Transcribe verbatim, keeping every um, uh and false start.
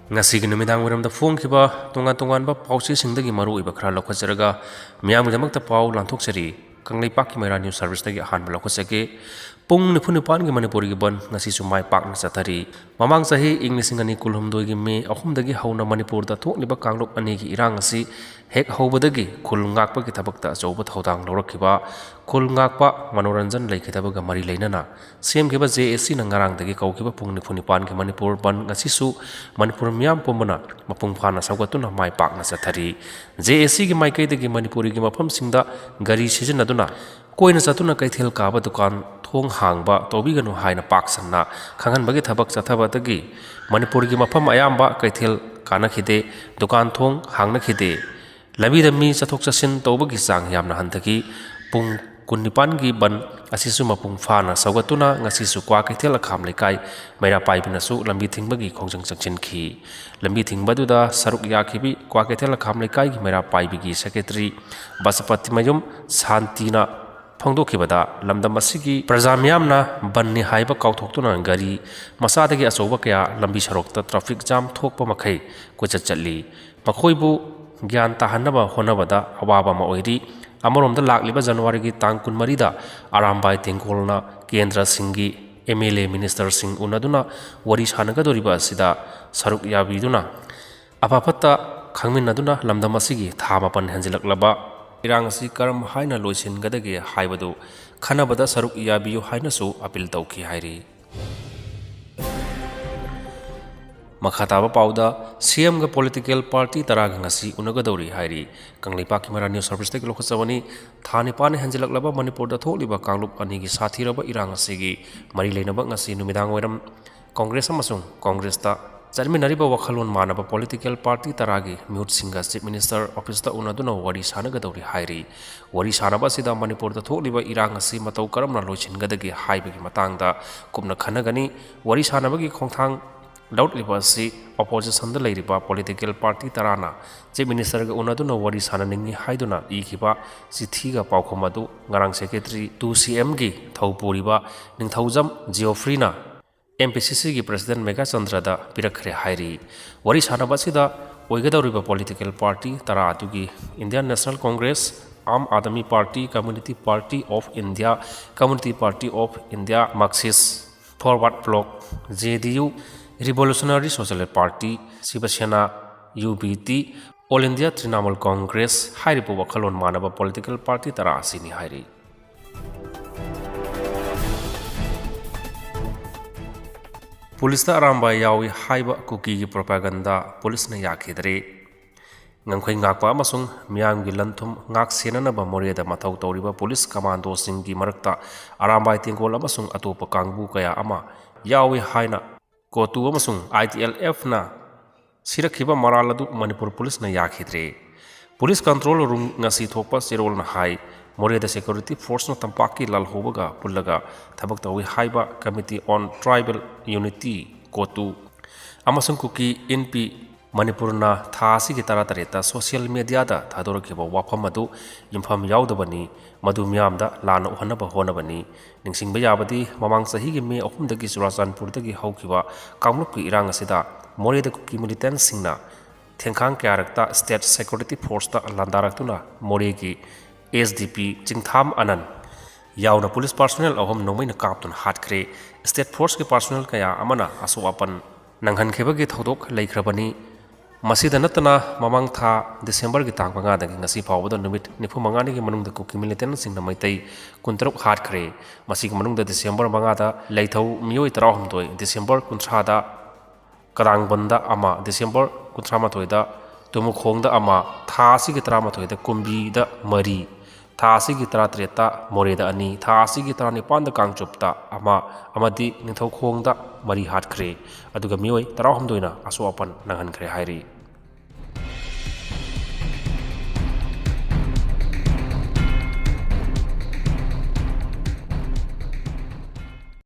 ꯉꯁꯤꯒꯤ ꯅꯨꯃꯤꯗꯥꯡ ꯋꯥꯏꯔꯝꯗ ꯐꯣꯡꯈꯤꯕ ꯇꯣꯉꯥꯟ ꯇꯣꯉꯥꯟꯕ ꯄꯥꯎꯆꯦꯁꯤꯡꯗꯒꯤ ꯃꯔꯨꯑꯣꯏꯕ ꯈꯔ ꯂꯧꯈꯠꯆꯔꯒ ꯃꯤꯌꯥꯝꯒꯤꯗꯃꯛꯇ ꯄꯥꯎ ꯂꯥꯟꯊꯣꯛꯆꯔꯤ꯫ ꯀꯪꯂꯩꯄꯥꯛꯀꯤ ꯃꯩꯔꯥ ꯅ꯭ꯌꯨꯁ ꯁꯔꯚꯤꯁꯇꯒꯤ ꯑꯍꯥꯟꯕ ꯂꯧꯈꯠꯆꯒꯦ꯫ ꯄꯨꯡ ꯅꯤꯐꯨ ꯅꯤꯄꯥꯟꯒꯤ ꯃꯅꯤꯄꯨꯔꯒꯤ ꯕꯟ ꯉꯁꯤꯁꯨ ꯃꯥꯏ ꯄꯥꯛꯅ ꯆꯠꯊꯔꯤ꯫ ꯃꯃꯥꯡ ꯆꯍꯤ ꯏꯪ ꯂꯤꯁꯤꯡ ꯑꯅꯤ ꯀꯨꯟꯍꯨꯝꯗꯣꯏꯒꯤ ꯃꯦ ꯑꯍꯨꯝꯗꯒꯤ ꯍꯧꯅ ꯃꯅꯤꯄꯨꯔꯗ ꯊꯣꯛꯂꯤꯕ ꯀꯥꯡꯂꯨꯞ ꯑꯅꯤꯒꯤ ꯏꯔꯥꯡ ꯑꯁꯤ ꯍꯦꯛ ꯍꯧꯕꯗꯒꯤ ꯈꯨꯜ ꯉꯥꯛꯄꯒꯤ ꯊꯕꯛꯇ ꯑꯆꯧꯕ ꯊꯧꯗꯥꯡ ꯂꯧꯔꯛꯈꯤꯕ ꯈꯨꯜ ꯉꯥꯛꯄ ꯃꯅꯣꯔꯟꯖꯟ ꯂꯩꯈꯤꯗꯕꯒ ꯃꯔꯤ ꯂꯩꯅꯅ ꯁꯦꯝꯈꯤꯕ ꯖꯦ ꯑꯦ ꯁꯤꯅ ꯉꯔꯥꯡꯗꯒꯤ ꯀꯧꯈꯤꯕ ꯄꯨꯡ ꯅꯤꯐꯨ ꯅꯤꯄꯥꯟꯒꯤ ꯃꯅꯤꯄꯨꯔ ꯕꯟ ꯉꯁꯤꯁꯨ ꯃꯅꯤꯄꯨꯔ ꯃꯤꯌꯥꯝ ꯄꯨꯝꯕꯅ ꯃꯄꯨꯡ ꯐꯥꯅ ꯁꯧꯒꯠꯇꯨꯅ ꯃꯥꯏ ꯄꯥꯛꯅ ꯆꯠꯊꯔꯤ꯫ ꯖꯦ ꯑꯦ ꯁꯤꯒꯤ ꯃꯥꯏꯀꯩꯗꯒꯤ ꯃꯅꯤꯄꯨꯔꯤꯒꯤ ꯃꯐꯝꯁꯤꯡꯗ ꯒꯥꯔꯤ ꯁꯤꯖꯤꯟꯅꯗꯨꯅ ꯀꯣꯏꯅ ꯆꯠꯇꯨꯅ ꯀꯩꯊꯦꯜ ꯀꯥꯕ, ꯗꯨꯀꯥꯟ ꯊꯣꯡ ꯍꯥꯡꯕ ꯇꯧꯕꯤꯒꯅꯨ ꯍꯥꯏꯅ ꯄꯥꯛ ꯁꯟꯅ ꯈꯪꯍꯟꯕꯒꯤ ꯊꯕꯛ ꯆꯠꯊꯕꯗꯒꯤ ꯃꯅꯤꯄꯨꯔꯒꯤ ꯃꯐꯝ ꯑꯌꯥꯝꯕ ꯀꯩꯊꯦꯜ ꯀꯥꯅꯈꯤꯗꯦ, ꯗꯨꯀꯥꯟ ꯊꯣꯡ ꯍꯥꯡꯅꯈꯤꯗꯦ꯫ ꯂꯝꯕꯤꯗ ꯃꯤ ꯆꯠꯊꯣꯛ ꯆꯠꯁꯤꯟ ꯇꯧꯕꯒꯤ ꯆꯥꯡ ꯌꯥꯝꯅ ꯍꯟꯊꯈꯤ꯫ ꯄꯨꯡ ꯀꯨꯟꯅꯤꯄꯥꯟꯒꯤ ꯕꯟ ꯑꯁꯤꯁꯨ ꯃꯄꯨꯡ ꯐꯥꯅ ꯁꯧꯒꯠꯇꯨꯅ ꯉꯁꯤꯁꯨ ꯀ꯭ꯋꯥꯀꯩꯊꯦꯜ ꯑꯈꯥꯝ ꯂꯩꯀꯥꯏ ꯃꯩꯔꯥ ꯄꯥꯏꯕꯤꯅꯁꯨ ꯂꯝꯕꯤ ꯊꯤꯡꯕꯒꯤ ꯈꯣꯡꯖꯪ ꯆꯪꯁꯤꯟꯈꯤ꯫ ꯂꯝꯕꯤ ꯊꯤꯡꯕꯗꯨꯗ ꯁꯔꯨꯛ ꯌꯥꯈꯤꯕꯤ ꯀ꯭ꯋꯥꯀꯩꯊꯦꯜ ꯑꯈꯥꯝ ꯂꯩꯀꯥꯏꯒꯤ ꯃꯩꯔꯥ ꯄꯥꯏꯕꯤꯒꯤ ꯁꯦꯀ꯭ꯔꯦꯇꯔꯤ ꯕꯁꯄꯇꯤꯃꯌꯨꯝ ꯁꯥꯟꯇꯤꯅ ꯐꯣꯡꯗꯣꯛꯈꯤꯕꯗ, ꯂꯝꯗꯝ ꯑꯁꯤꯒꯤ ꯄ꯭ꯔꯖꯥ ꯃꯤꯌꯥꯝꯅ ꯕꯟꯅꯤ ꯍꯥꯏꯕ ꯀꯥꯎꯊꯣꯛꯇꯨꯅ ꯒꯥꯔꯤ ꯃꯆꯥꯗꯒꯤ ꯑꯆꯧꯕ ꯀꯌꯥ ꯂꯝꯕꯤ ꯁꯣꯔꯣꯛꯇ ꯇ꯭ꯔꯥꯐꯤꯛ ꯖꯥꯝ ꯊꯣꯛꯄ ꯃꯈꯩ ꯀꯣꯏꯆꯠ ꯆꯠꯂꯤ꯫ ꯃꯈꯣꯏꯕꯨ ꯒ꯭ꯌꯥꯟ ꯇꯥꯍꯟꯅꯕ ꯍꯣꯠꯅꯕꯗ ꯑꯋꯥꯕ ꯑꯃ ꯑꯣꯏꯔꯤ꯫ ꯑꯃꯔꯣꯝꯗ ꯂꯥꯛꯂꯤꯕ ꯖꯅꯋꯥꯔꯤꯒꯤ ꯇꯥꯡ ꯀꯨꯟꯃꯔꯤꯗ ꯑꯔꯥꯝꯕꯥꯏ ꯇꯦꯡꯒꯣꯜꯅ ꯀꯦꯟꯗ꯭ꯔꯁꯤꯡꯒꯤ ꯑꯦꯝ ꯑꯦꯜ ꯑꯦ ꯃꯤꯅꯤꯁꯇꯔꯁꯤꯡ ꯎꯅꯗꯨꯅ ꯋꯥꯔꯤ ꯁꯥꯟꯅꯒꯗꯧꯔꯤꯕ ꯑꯁꯤꯗ ꯁꯔꯨꯛ ꯌꯥꯕꯤꯗꯨꯅ ꯑꯐ ꯐꯠꯇ ꯈꯪꯃꯤꯟꯅꯗꯨꯅ ꯂꯝꯗꯝ ꯑꯁꯤꯒꯤ ꯊꯥ ꯃꯥꯄꯟ ꯍꯦꯟꯖꯤꯜꯂꯛꯂꯕ ꯏꯔꯥꯡ ꯑꯁꯤ ꯀꯔꯝ ꯍꯥꯏꯅ ꯂꯣꯏꯁꯤꯟꯒꯗꯒꯦ ꯍꯥꯏꯕꯗꯨ ꯈꯟꯅꯕꯗ ꯁꯔꯨꯛ ꯌꯥꯕꯤꯌꯨ ꯍꯥꯏꯅꯁꯨ ꯑꯄꯤꯜ ꯇꯧꯈꯤ ꯍꯥꯏꯔꯤ꯫ ꯃꯈꯥ ꯇꯥꯕ ꯄꯥꯎꯗ, ꯁꯤ ꯑꯦꯝꯒ ꯄꯣꯂꯤꯇꯤꯀꯦꯜ ꯄꯥꯔꯇꯤ ꯇꯔꯥꯒ ꯉꯁꯤ ꯎꯅꯒꯗꯧꯔꯤ ꯍꯥꯏꯔꯤ꯫ ꯀꯪꯂꯩꯄꯥꯛꯀꯤ ꯃꯩꯔꯥ ꯅ꯭ꯌꯨꯁ ꯁꯔꯚꯤꯁꯇꯒꯤ ꯂꯧꯈꯠꯆꯕꯅꯤ꯫ ꯊꯥ ꯅꯤꯄꯥꯟ ꯍꯦꯟꯖꯤꯜꯂꯛꯂꯕ ꯃꯅꯤꯄꯨꯔꯗ ꯊꯣꯛꯂꯤꯕ ꯀꯥꯡꯂꯨꯞ ꯑꯅꯤꯒꯤ ꯁꯥꯊꯤꯔꯕ ꯏꯔꯥꯡ ꯑꯁꯤꯒꯤ ꯃꯔꯤ ꯂꯩꯅꯕ ꯉꯁꯤ ꯅꯨꯃꯤꯗꯥꯡ ꯋꯥꯏꯔꯝ ꯀꯣꯡꯒ꯭ꯔꯦꯁ ꯑꯃꯁꯨꯡ ꯀꯣꯡꯒ꯭ꯔꯦꯁꯇ ꯆꯠꯃꯤꯟꯅꯔꯤꯕ ꯋꯥꯈꯜꯂꯣꯟ ꯃꯥꯟꯅꯕ ꯄꯣꯂꯤꯇꯤꯀꯦꯜ ꯄꯥꯔꯇꯤ ꯇꯔꯥꯒꯤ ꯃꯤꯍꯨꯠꯁꯤꯡꯒ ꯆꯤꯐ ꯃꯤꯅꯤꯁꯇꯔ ꯑꯣꯐꯤꯁꯇ ꯎꯅꯗꯨꯅ ꯋꯥꯔꯤ ꯁꯥꯟꯅꯒꯗꯧꯔꯤ ꯍꯥꯏꯔꯤ꯫ ꯋꯥꯔꯤ ꯁꯥꯟꯅꯕ ꯑꯁꯤꯗ ꯃꯅꯤꯄꯨꯔꯗ ꯊꯣꯛꯂꯤꯕ ꯏꯔꯥꯡ ꯑꯁꯤ ꯃꯇꯧ ꯀꯔꯝꯅ ꯂꯣꯏꯁꯤꯟꯒꯗꯒꯦ ꯍꯥꯏꯕꯒꯤ ꯃꯇꯥꯡꯗ ꯀꯨꯞꯅ ꯈꯟꯅꯒꯅꯤ꯫ ꯋꯥꯔꯤ ꯁꯥꯟꯅꯕꯒꯤ ꯈꯣꯡꯊꯥꯡ ꯂꯧꯔꯛꯂꯤꯕ ꯑꯁꯤ ꯑꯣꯄꯣꯖꯤꯁꯟꯗ ꯂꯩꯔꯤꯕ ꯄꯣꯂꯤꯇꯤꯀꯦꯜ ꯄꯥꯔꯇꯤ ꯇꯔꯥꯅ ꯆꯤꯐ ꯃꯤꯅꯤꯁꯇꯔꯒ ꯎꯅꯗꯨꯅ ꯋꯥꯔꯤ ꯁꯥꯟꯅꯅꯤꯡꯏ ꯍꯥꯏꯗꯨꯅ ꯏꯈꯤꯕ ꯆꯤꯊꯤꯒ ꯄꯥꯎꯈꯨꯝ ꯑꯗꯨ ꯉꯔꯥꯡ ꯁꯦꯀ꯭ꯔꯦꯇꯔꯤ ꯇꯨ ꯁꯤ ꯑꯦꯝꯒꯤ ꯊꯧ ꯄꯨꯔꯤꯕ ꯅꯤꯡꯊꯧꯖꯝ ꯖꯤꯑꯣꯐ꯭ꯔꯤꯅ ꯑꯦꯝ ꯄꯤ ꯁꯤ ꯁꯤꯒꯤ ꯄ꯭ꯔꯁꯤꯗꯦꯟ ꯃꯦꯘꯥ ꯆꯟꯗ꯭ꯔꯗ ꯄꯤꯔꯛꯈ꯭ꯔꯦ ꯍꯥꯏꯔꯤ꯫ ꯋꯥꯔꯤ ꯁꯥꯟꯅꯕ ꯑꯁꯤꯗ ꯑꯣꯏꯒꯗꯧꯔꯤꯕ ꯄꯣꯂꯤꯇꯤꯀꯦꯜ ꯄꯥꯔꯇꯤ ꯇꯔꯥ ꯑꯗꯨꯒꯤ Indian national congress, Aam Aadmi party, communist party of India, communist party of India, Marxist forward bloc, J D U, revolutionary socialist party, Shiv Sena, U B T, all India Trinamool congress ꯍꯥꯏꯔꯤꯕ ꯋꯥꯈꯜꯂꯣꯟ ꯃꯥꯟꯅꯕ ꯄꯣꯂꯤꯇꯤꯀꯦꯜ ꯄꯥꯔꯇꯤ ꯇꯔꯥ ꯑꯁꯤꯅꯤ ꯍꯥꯏꯔꯤ꯫ ꯄꯨꯂꯤꯁꯇ ꯑꯔꯥꯝꯕꯥꯏ ꯌꯥꯎꯏ ꯍꯥꯏꯕ ꯀꯨꯀꯤꯒꯤ ꯄ꯭ꯔꯣꯄꯥꯒꯟꯗꯥ ꯄꯨꯂꯤꯁꯅ ꯌꯥꯈꯤꯗ꯭ꯔꯦ꯫ ꯉꯝꯈꯩ ꯉꯥꯛꯄ ꯑꯃꯁꯨꯡ ꯃꯤꯌꯥꯝꯒꯤ ꯂꯟ ꯊꯨꯝ ꯉꯥꯛ ꯁꯦꯟꯅꯅꯕ ꯃꯣꯔꯦꯗ ꯃꯊꯧ ꯇꯧꯔꯤꯕ ꯄꯨꯂꯤꯁ ꯀꯃꯥꯟꯗꯣꯁꯤꯡꯒꯤ ꯃꯔꯛꯇ ꯑꯔꯥꯝꯕꯥꯏ ꯇꯦꯡꯒꯣꯜ ꯑꯃꯁꯨꯡ ꯑꯇꯣꯞꯄ ꯀꯥꯡꯕꯨ ꯀꯌꯥ ꯑꯃ ꯌꯥꯎꯏ ꯍꯥꯏꯅ ꯀꯣꯇꯨ ꯑꯃꯁꯨꯡ ꯑꯥꯏ ꯇꯤ ꯑꯦꯜ ꯑꯦꯐꯅ ꯁꯤꯔꯛꯈꯤꯕ ꯃꯔꯥꯜ ꯑꯗꯨ ꯃꯅꯤꯄꯨꯔ ꯄꯨꯂꯤꯁꯅ ꯌꯥꯈꯤꯗ꯭ꯔꯦ꯫ ꯄꯨꯂꯤꯁ ꯀꯟꯇ꯭ꯔꯣꯜ ꯔꯨꯝ ꯉꯁꯤ ꯊꯣꯛꯄ ꯆꯦꯔꯣꯜꯅ ꯍꯥꯏ, ꯃꯣꯔꯦꯗ ꯁꯦꯀ꯭ꯌꯨꯔꯤꯇꯤ ꯐꯣꯔꯁꯅ ꯇꯝꯄꯥꯛꯀꯤ ꯂꯥꯜꯍꯧꯕꯒ ꯄꯨꯜꯂꯒ ꯊꯕꯛ ꯇꯧꯏ ꯍꯥꯏꯕ ꯀꯃꯤꯇꯤ ꯑꯣꯟ ꯇ꯭ꯔꯥꯏꯕꯦꯜ ꯌꯨꯅꯤꯇꯤ, ꯀꯣꯇꯨ, ꯑꯃꯁꯨꯡ ꯀꯨꯀꯤ ꯏꯟꯄꯤ ꯃꯅꯤꯄꯨꯔꯅ ꯊꯥ ꯑꯁꯤꯒꯤ ꯇꯔꯥꯇꯔꯦꯠꯇ ꯁꯣꯁꯤꯌꯦꯜ ꯃꯦꯗꯤꯌꯥꯗ ꯊꯥꯗꯣꯔꯛꯈꯤꯕ ꯋꯥꯐꯝ ꯑꯗꯨ ꯌꯨꯝꯐꯝ ꯌꯥꯎꯗꯕꯅꯤ, ꯃꯗꯨ ꯃꯤꯌꯥꯝꯗ ꯂꯥꯟꯅ ꯎꯍꯟꯅꯕ ꯍꯣꯠꯅꯕꯅꯤ꯫ ꯅꯤꯡꯁꯤꯡꯕ ꯌꯥꯕꯗꯤ, ꯃꯃꯥꯡ ꯆꯍꯤꯒꯤ ꯃꯦ ꯑꯍꯨꯝꯗꯒꯤ ꯆꯨꯔꯥꯆꯥꯟꯄꯨꯔꯗꯒꯤ ꯍꯧꯈꯤꯕ ꯀꯥꯡꯂꯨꯞꯀꯤ ꯏꯔꯥꯡ ꯑꯁꯤꯗ ꯃꯣꯔꯦꯗ ꯀꯨꯀꯤ ꯃꯤꯂꯤꯇꯦꯟꯁꯤꯡꯅ ꯊꯦꯡꯈꯥꯡ ꯀꯌꯥꯔꯛꯇ ꯁ꯭ꯇꯦꯠ ꯁꯦꯀ꯭ꯌꯨꯔꯤꯇꯤ ꯐꯣꯔꯁꯇ ꯂꯥꯟꯗꯥꯔꯛꯇꯨꯅ ꯃꯣꯔꯦꯒꯤ ꯑꯦꯁ ꯗꯤ ꯄꯤ ꯆꯤꯡꯊꯥꯝ ꯑꯅꯟ ꯌꯥꯎꯅ ꯄꯨꯂꯤꯁ ꯄꯥꯔꯁꯣꯅꯦꯜ ꯑꯍꯨꯝ ꯅꯣꯡꯃꯩꯅ ꯀꯥꯞꯇꯨꯅ ꯍꯥꯠꯈ꯭ꯔꯦ꯫ ꯁ꯭ꯇꯦꯠ ꯐꯣꯔꯁꯀꯤ ꯄꯥꯔꯁꯣꯅꯦꯜ ꯀꯌꯥ ꯑꯃꯅ ꯑꯁꯣꯛ ꯑꯄꯟ ꯅꯪꯍꯟꯈꯤꯕꯒꯤ ꯊꯧꯗꯣꯛ ꯂꯩꯈ꯭ꯔꯕꯅꯤ꯫ ꯃꯁꯤꯗ ꯅꯠꯇꯅ, ꯃꯃꯥꯡ ꯊꯥ ꯗꯤꯁꯦꯝꯕꯔꯒꯤ ꯇꯥꯡ ꯃꯉꯥꯗꯒꯤ ꯉꯁꯤ ꯐꯥꯎꯕꯗ ꯅꯨꯃꯤꯠ ꯅꯤꯐꯨ ꯃꯉꯥꯅꯤꯒꯤ ꯃꯅꯨꯡꯗ ꯀꯨꯀꯤ ꯃꯤꯂꯤꯇꯦꯟꯁꯤꯡꯅ ꯃꯩꯇꯩ ꯀꯨꯟꯇꯔꯨꯛ ꯍꯥꯠꯈ꯭ꯔꯦ꯫ ꯃꯁꯤꯒꯤ ꯃꯅꯨꯡꯗ ꯗꯤꯁꯦꯝꯕꯔ ꯃꯉꯥꯗ ꯂꯩꯊꯧ ꯃꯤꯑꯣꯏ ꯇꯔꯥꯍꯨꯝꯗꯣꯏ, ꯗꯤꯁꯦꯝꯕꯔ ꯀꯨꯟꯊ꯭ꯔꯥꯗ ꯀꯗꯥꯡꯕꯟꯗ ꯑꯃ, ꯗꯤꯁꯦꯝꯕꯔ ꯀꯨꯟꯊ꯭ꯔꯥꯃꯥꯊꯣꯏꯗ ꯇꯨꯃꯨꯈꯣꯡꯗ ꯑꯃ, ꯊꯥ ꯑꯁꯤꯒꯤ ꯇꯔꯥꯃꯥꯊꯣꯏꯗ ꯀꯨꯝꯕꯤꯗ ꯃꯔꯤ, ꯊꯥ ꯑꯁꯤꯒꯤ ꯇꯔꯥꯇꯔꯦꯠꯇ ꯃꯣꯔꯦꯗ ꯑꯅꯤ, ꯊꯥ ꯑꯁꯤꯒꯤ ꯇꯔꯥꯅꯤꯄꯥꯟꯗ ꯀꯥꯡꯆꯨꯞꯇ ꯑꯃ ꯑꯃꯗꯤ ꯅꯤꯡꯊꯧꯈꯣꯡꯗ ꯃꯔꯤ ꯍꯥꯠꯈ꯭ꯔꯦ꯫ ꯑꯗꯨꯒ ꯃꯤꯑꯣꯏ ꯇꯔꯥꯍꯨꯝꯗꯣꯏꯅ ꯑꯁꯣꯛ ꯑꯄꯟ ꯅꯪꯍꯟꯈ꯭ꯔꯦ ꯍꯥꯏꯔꯤ꯫